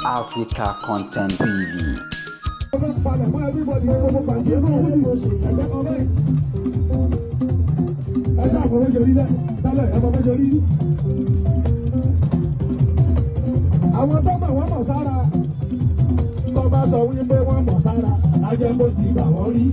Africa Content TV. Padà mọ́ everybody, gbogbo pàǹtí inú òwúrì ẹgbẹ́ kan báyìí. Ẹ ṣáà mọ̀ bó ṣe rí tẹ́lẹ̀, ẹ mọ̀ bó ṣe rí. Àwọn tó mọ̀ wọ́n mọ̀ sára. Tó bá sọ wípé wọ́n mọ̀ sára, ajẹ́kó ti bà wọ́n rí.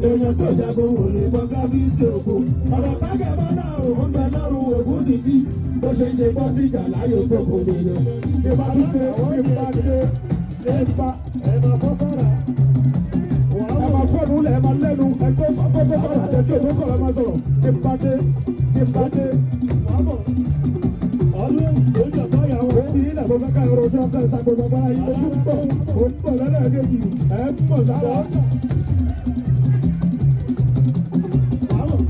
Èèyàn tí ò jagun wò lè gbọ́ gravity òkú. Ọ̀rọ̀ ságẹ̀ mọ́ náà ò ń bẹ lọ́rùn ògún dìdí. Bó ṣe ń ṣe bọ́ sí ìjà láyé gbogbo èèyàn. Tí bá tún dé, tí bá dé, tí bá Ẹ máa fọ́ sára. Ẹ máa fọ́ọ̀nù lẹ̀, ẹ máa lẹ́nu ẹ tó sọ, tó sọ̀rọ̀ àtẹ̀tí ò tó sọ̀rọ̀, ẹ máa sọ̀rọ̀. Tí bá dé, tí bá dé. Wàá mọ̀. Always lójú ọ̀tá ìyàwó. Ó bí ilẹ̀ mo fẹ́ ká ẹ̀rọ ojú ọkọ̀ ìsàgbọ̀gbọ̀ agbára yìí. Mo tún bọ̀, mo ń bọ̀ lẹ́lẹ́kejì, ẹ̀ ń bọ̀ sára. Wàá mọ̀.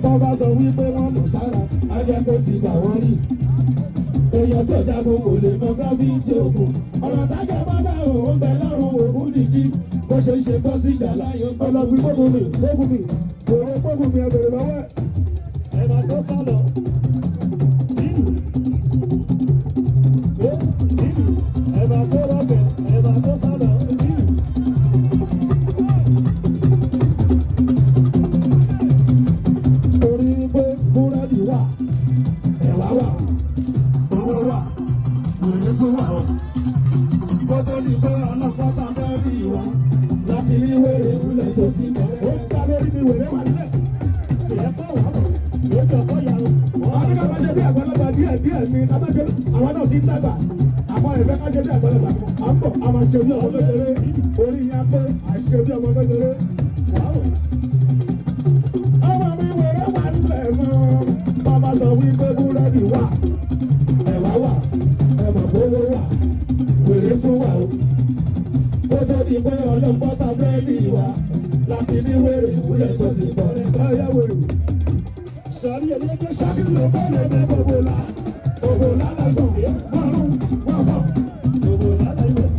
Tó bá sọ wípé wọ́n mọ̀ sára, á jẹ́ kó ti gbà wọ́n rí. Èèyàn tí ò jagun kò lè mọ gravity òkun. Ọ̀rọ̀ tájà bá dá òun bẹ lọ́rùn ògún nìjí. Bó ṣe ń ṣe bọ́ sí ìjà láyé. Ọlọ́gbìn gbógun mi, gbógun mi, òun gbógun mi, ẹ bèrè lọ́wọ́ ẹ̀. Ẹ máa tó sálọ. Bílù. Ẹ bílù. Ẹ máa tó rọ́bẹ̀. Ẹ máa tó sálọ. Bílù. Torí pé búrẹ́dì wà, ẹ̀wà wà, owó wà, wèrè tún wà o. Bó ṣe ní pé ọlọ́pàá sábẹ́ wà láti rí wèrè ìwúlẹ̀ tó ti bẹ̀rẹ̀. Ó ń ta lórí mi, wèrè wà nílẹ̀. Ṣèyẹ kọ́ wàá mọ̀. Lójú ọ̀tá ìyàwó. Wọ́n ní ká máa ṣe bí àgbàlagbà díẹ̀ díẹ̀ ni ká máa ṣe, àwọn náà ti ń dàgbà. Àwọn ẹ̀fẹ́ ká ṣe bí àgbàlagbà. À ń bọ̀, a máa ṣe bí ọmọ kékeré. Orí yẹn pé à ṣe bí ọmọ kékeré. Wàá mọ̀. Ọmọ mi, wèrè wà nílẹ̀ mọ́. Bàbá sọ wípé búrẹ́dì wà, ẹ̀wà wà, ẹ̀mọ̀ gbówó wà, wèrè tún wà o. Ó tó di pé ọlọ́pàá ta búrẹ́dì wà láti ní wèrè ìwúlẹ̀ tó ti bọ̀ rẹ̀ báyà wèrè. Sọ̀rí ẹlẹ́gbẹ́. Ṣáàkì ló bá lè dé gbogbo la, gbogbo la lọ́gbọ̀n, márùn-ún, wọ́n fọ́. Gbogbo lálẹ́ ìwẹ̀.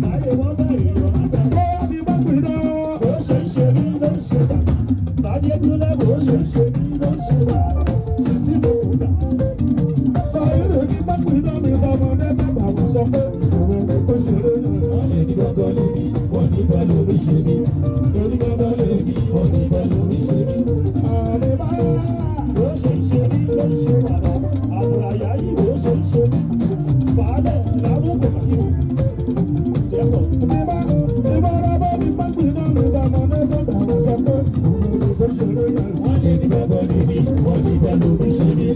Láyé wọ́n bá èèyàn má gbà. Ó ti bá pè náà. Bó ṣe ń ṣe mí ló ń ṣe dà. Láyé dúlẹ̀ bó ṣe ń ṣe mí ló ń ṣe wà. Sísí mo kù dà. Sọ eré tí bá pè náà mi, bọ́mọdé bàbá wọn sọ pé òun kò ṣeré náà. Wọ́n lè ní gbọ́ngàn lè mí, wọ́n ní bẹ́ẹ̀ lórí ṣe mí. Lórí gbọ́ngàn lè mí, wọ́n ní bẹ́ẹ̀ lórí ṣe mí. Àlè Bó ṣe ń ṣe mí ló ń ṣe wà lọ. Àbùràyà yìí bó ṣe ń ṣe mí. Fàálẹ̀ làwọn kò kàkí wò. Sẹ́pọ̀. Wọ́n lè ní gbọ́ngàn lè mí, wọ́n ní bẹ́ẹ̀ lórí ṣe mí.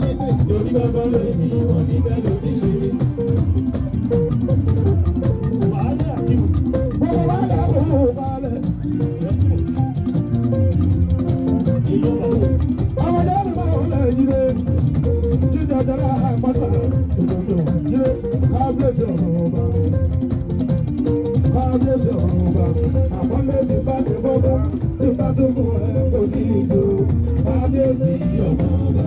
Lórí gbọ́ngàn lè mí, wọ́n ní bẹ́ẹ̀ lórí ṣe mí. Fàálẹ̀ àkíwò. Sẹ́pọ̀. Èèyàn làwọn. Kábíyèsí ọ̀run ọba, àpọ́nlé ti bá mi bọ́bá, tí bá tún fún ẹ kò sí ìjó. Kábíyèsí ọmọ ọba.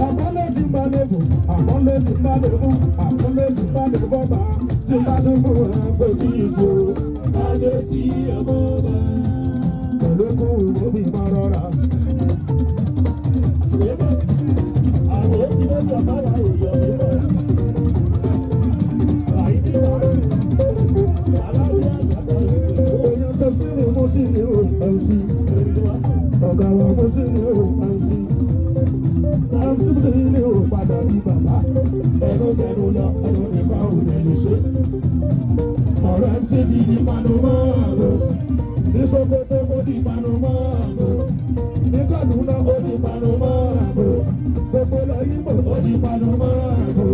Àpọ́nlé ti bá lè bù, àpọ́nlé ti bá lè mú, àpọ́nlé ti bá lè bọ́bá, tí bá tún fún ẹ kò sí ìjó. Kábíyèsí ọmọ ọba. Pẹ̀lú kú ìwé máa rọra. Àwọn òbí ló jọ bára èèyàn mímọ́. Àìní wàásù. Aláwọ̀ àgbàdo ìlú. Èèyàn tó sí ni mo sí ni ó MC. Èmi wàásù. Ọ̀gá wa mo sí ni ó MC. MC sí ni ó padà bí bàbá. Ẹnu tẹnu lọ, ẹnu nípa òun ẹ̀ lè ṣe. Ọ̀rọ̀ MC ti di panu mọ́ àgbo. Ní Sokoto ó di panu mọ́ àgbo. Ní Kaduna ó di panu mọ́ àgbo. Gbogbo lọ Yíbò ó di panu mọ́ àgbo.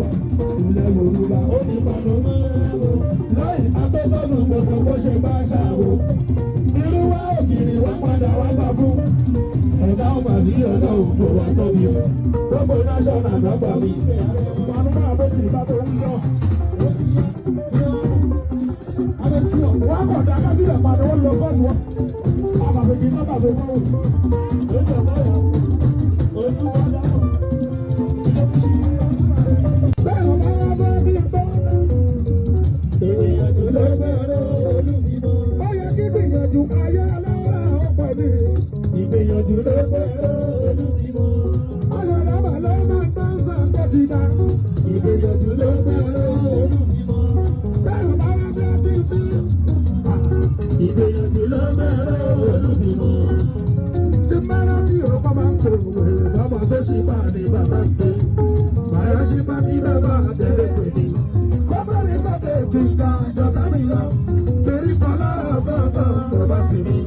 Ilẹ̀ Yorùbá ó di panu mọ́ àgbo. Láì agbẹ́tọ̀nù gbogbo bó ṣe bá ṣàwò. Irú wa ògiri wa padà wá gbà fún. Ẹ̀dá ọmọ mi ọ̀dọ́ ògbó wa sọ́bi. Gbogbo national lọ́gbà mi. Panu máa bó sì bá tó ń lọ. Wọ́n kọ̀ dá kásílẹ̀ padà, wọ́n lọ kóòtù wọn. Àbàbèjì náà bàbá fún Lójú ọ̀gá wa. Ojú sọ́dá mọ̀. Ilé fi ṣe. Bẹ́ẹ̀ ló máa bá bí gbọ́. Ìgbìyànjú ló gbẹ̀rọ olùdìbò. Ó yẹ kí gbìyànjú ayé alára ọ̀pọ̀ mi. Ìgbìyànjú ló gbẹ̀rọ olùdìbò. ní bàbá gbé. Bàyọ̀ ṣe bá ní bàbá àtẹ̀lé pè mí. Kọ́mọ́ mi sọ́kè kí n ga àjọ sábì lọ. Torí kan lára bàbá kò bá sí mi.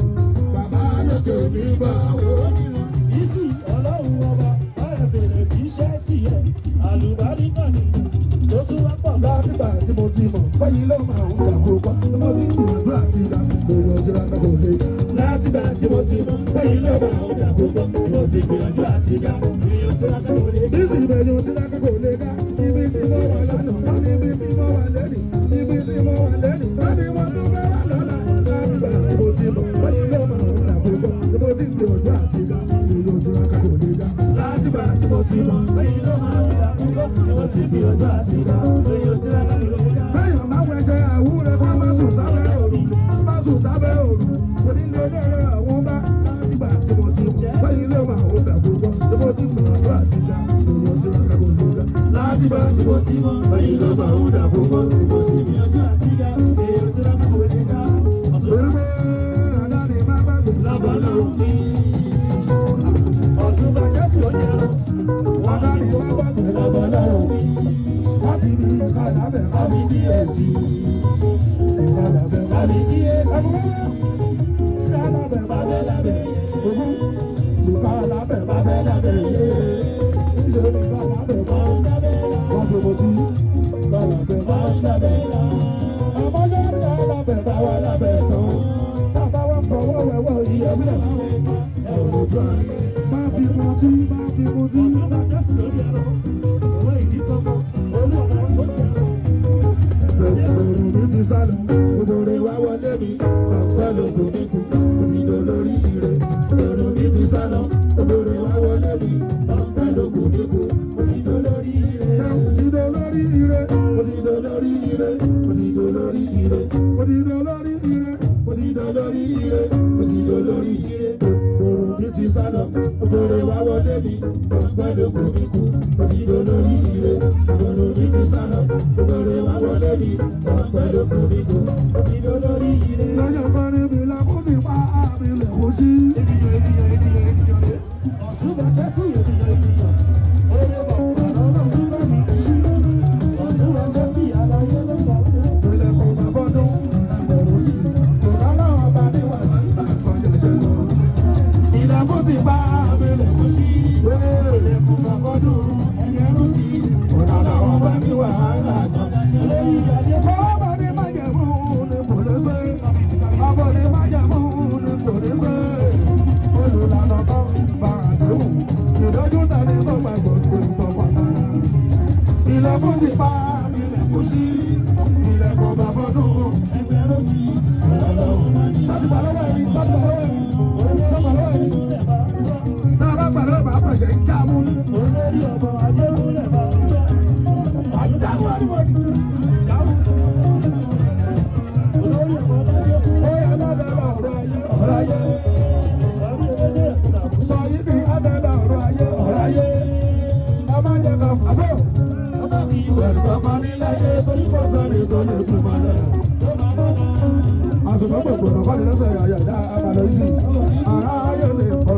Bàbá lókè mi bá wò ó nìran. Ìsì ọlọ́run ọba báyọ̀ fèrè tí iṣẹ́ tiẹ̀ àlùbáríkà ni tó tún wá pọ̀ bá. Látìgbà tí mo ti mọ̀, báyìí ló máa ń gbà kó pa. Mo ti gbìyànjú àti ìdá, èrò ìjọba kò lè. Látìgbà tí mo ti mọ̀ báyìí ló máa ń gbà kó pọ̀. Mo ti gbìyànjú àti ga èèyàn tí wọ́n kò lè. Bísí ìbẹ̀rù tí lákà kò lè ká. Ibi tí mo wà lánàá, níbi tí mo wà lẹ́nìí. Ibi tí mo wà lẹ́nìí, lónìí mo tún fẹ́ wà lọ́la. Látìgbà tí mo ti mọ̀, báyìí ló máa ń gbà kó pọ̀. Mo ti gbìyànjú àti ga, èrò ìjọba kò lè ká. Látìgbà tí mo ti mọ̀ báyìí ló máa ń gbà kó pọ̀. Mo ti gbìyànjú àti ga èèyàn tí wọ́n kò lè ká. Bẹ́ẹ̀ni máa wẹsẹ̀ àwúrẹ́ kó má sùn sábẹ́ òru, má sùn sábẹ́ òru. Onílé lẹ́rọ àwọn bá látìgbà tí mo ti mọ̀. Báyìí ló máa ń gbà gbogbo, tí mo ti gbìyànjú àti ga, èrò ìjọba kò lè ká. Látìgbà tí mo ti mọ̀ báyìí ló máa ń gbà kó pọ̀. Mo ti gbìyànjú àti ga èèyàn tí wọ́n kò lè ká. Ọ̀tún Torí pé àdáni má gbàgbé. lábọ́lá mi. Ọ̀tún bàjẹ́ sí òní ẹ̀rọ. Àdáni má gbàgbé. Lábọ́lá mi. Láti rí ìkàlábẹ̀ bá Lábí kíyèsí. ìkàlábẹ̀ bá. Lábí kíyèsí. Ìkàlábẹ̀ bá. Bàbẹ́ lábẹ́ yé. Ogún ìkàlábẹ̀ bá. Bàbẹ́ lábẹ́ yé. Ìṣòro ìkàlábẹ̀ bá. Wọ́n dábẹ́ là. Wọ́n fi mo sí ìkàlábẹ̀ bá. Wọ́n dábẹ́ là. Àmọ́ ṣé ìkàlábẹ̀ bá wà lábẹ́ sàn. Bàbá wa fọwọ́ wẹ̀wọ́ ìyẹ̀wò. Ẹ ò lójú ayé. Má fi mutí, má fi mutí. Ọ̀tún bàjẹ́ sí lórí ẹ̀rọ. Òwe ìdí kankan. Olú ọ̀nà tó jẹ́ ẹ̀rọ. Òrùn mi ti sálọ, òdòrè wá wọlé mi, ọ̀pẹ́ lóko mi kú, mo ti dolórí ire. Òrùn mi ti sálọ, òdòrè wá wọlé mi, ọ̀pẹ́ lóko mi kú, Mo ti dolórí ire. mo ti dolórí ire, Mo ti dolórí ire. Mo ti dolórí ire. mo ti dolórí ire. Mo ti dolórí ire. Mo ti dolórí ire. Òrùn mi ti sálọ, Òdòrè wá wọlé mi, ọ̀pẹ́ lóko mi kú. Mo ti dolórí ire. Òrùn mi ti sálọ. Òdòrè wá wọlé mi, ọ̀pẹ́ lóko mi kú. Mo ti dolórí ire. lọ́jọ́ kan níbi làkúndì pa àmì lẹ̀kọ́ sí. Ènìyàn ènìyàn ènìyàn ènìyàn rẹ̀. Ọ̀tún bàjẹ́ sí ènìyàn ènìyàn. Oore bọ̀ ọ̀nà ọlọ́run bá mi ṣí. Ọ̀tún bàjẹ́ sí àlàyé ló sọ pé. Ilẹ̀kùn bàbọ́dún, ẹ̀rù ti, kò bá láwọn bá níwà tí àkànjọ ṣe lọ. Ilẹ̀kùn ti pa àbẹ̀lẹ̀kùn sí. Ilẹ̀kùn bàbọ́dún ẹgbẹ̀rún sí. Ọ̀nà làwọn bá ní wàhálà kan. Olórí adé kọ́. Bọ́ọ̀bà ní májẹ̀mú ni kò lè ṣe. Bọ́ọ̀bà ní májẹ̀mú ni kò lè ṣe. Olùlànà kan bá àdéhùn. Ìdójú tàbí tó gbàgbọ́ tó ń tọ́ pàtàkì. Ilẹ̀kùn ti pa àbẹ̀lẹ̀kùn sí. Ilẹ̀kùn bàbọ́dún ẹgbẹ̀rún sí. Ọ̀nà làwọn bá ní. Sọ́dúnbà lọ́wọ́ ẹni, sọ́dúnbà lọ́wọ́ ẹni, sọ́dúnbà lọ́wọ́ ẹni. Náà bá gbàdúrà bá pàṣẹ ń já mú. Olórí ọmọ Adégúnlẹ̀ bá ń bá. Àjáwó àríwọ̀dì. Olórí ọmọ Adégúnlẹ̀. Ó yà lábẹ́lá ọ̀rọ̀ ayé, ọ̀rọ̀ ayé. Ọ̀rọ̀ ayé. Sọ yìí ní abẹ́lá ọ̀rọ̀ ayé, ọ̀rọ̀ ayé. Ẹ má jẹ́ ká fàbọ̀. Ọmọ mi ìwẹ̀rù bàbá mi láyé torí kò sáré tó lè súnmọ́ lẹ̀. Àsùnmọ́ gbogbo ọ̀nà kọ́ni lọ́sẹ̀ yàyà dá abalọ̀ yìí sí. Ará ayé lè kọ́.